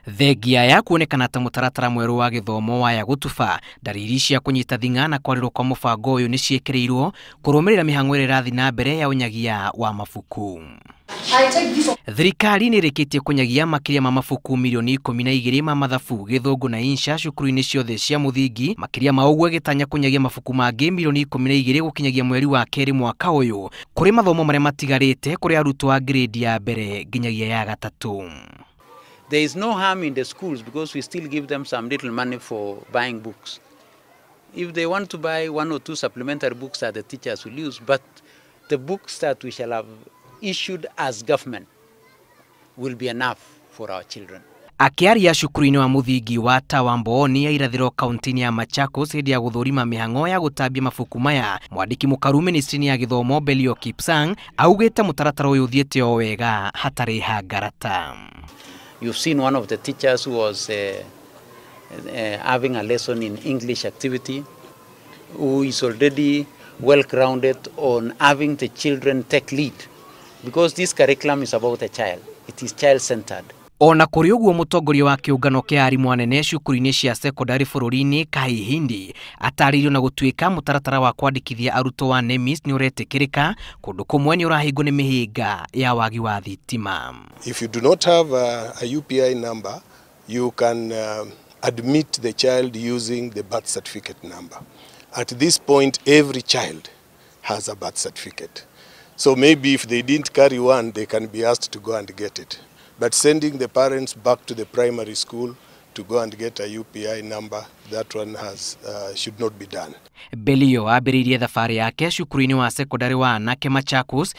Thengia ya kuonekana ta mũtaratara mwerũ wa gĩthomo waya gũtuba, ndariri cia kũnyita thing'a na kwarĩrwo kwa mũbango ũyũ nĩ ciĩkĩrĩirwo kũrũmĩrĩra mĩhang'o ĩrĩa ĩrathiĩ na mbere ya ũnyagia wa mabuku. Thirikari nĩ ĩrĩkĩtie kũnyagia makĩria ma mabuku milioni 12 ma mathabu, gĩthũngũ na insha cukuru-inĩ ciothe cia mũthingi. Makĩria ma ũguo ĩgĩtanya kũnyagia mabuku mangĩ milioni 12 gũkinyagia mweri wa kerĩ mwaka ũyũ kũrĩ mathomo marĩa matigarĩte kũrĩ arutwo a grade ya mbere nginyagia ya gatatũ. There is no harm in the schools because we still give them some little money for buying books. If they want to buy 1 or 2 supplementary books that the teachers will use, but the books that we shall have issued as government will be enough for our children. Akiaria cukuru-inĩ wa mũthingi wa Tawambooni ya irathĩro kaunti-inĩ ya Machakos hĩndĩ ya gũthũrima mĩhang'o ya gũtambia mabuku maya, mwandĩki mũkaru ministry-inĩ ya gĩthomo Belio Kipsang augĩte mũtaratara ũyũ ũthiĩte o wega hatarĩ hangarata. You've seen one of the teachers who was having a lesson in English activity, who is already well grounded on having the children take lead, because this curriculum is about a child. It is child-centered. Ona kũrĩ ũguo mũtongoria wa kĩũngano kĩa arimũ anene cukuru-inĩ cia secondary bũrũri-inĩ Kahihindi atarĩirio na gũtuĩka mũtaratara wa kwandĩkithia arutwo wa NEMIS nĩ ũretĩkĩrĩka kũndũ kũmwe nĩ ũrahĩngwo nĩ mĩhĩnga ya wagi wa thitima. If you do not have a UPI number, you can admit the child using the birth certificate number. At this point, every child has a birth certificate. So maybe if they didn't carry one, they can be asked to go and get it. But sending the parents back to the primary school to go and get a UPI number, that one has should not be done. Belio ambĩrĩirie thabarĩ yake cukuru-inĩ wa secondary wa anake Machakos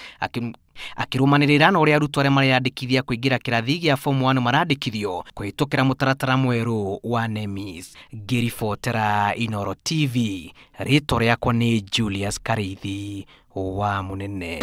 akĩrũmanĩrĩra na ũrĩa arutwo arĩa mareyandĩkithia kũingĩra kĩrathi gĩa form 1 marandĩkithio kũhĩtũkĩra mũtaratara mwerũ wa NEMIS. Ngĩribotera Inooro TV, rĩtwa rĩakwa nĩ Julius Kariithi wa Mũnene.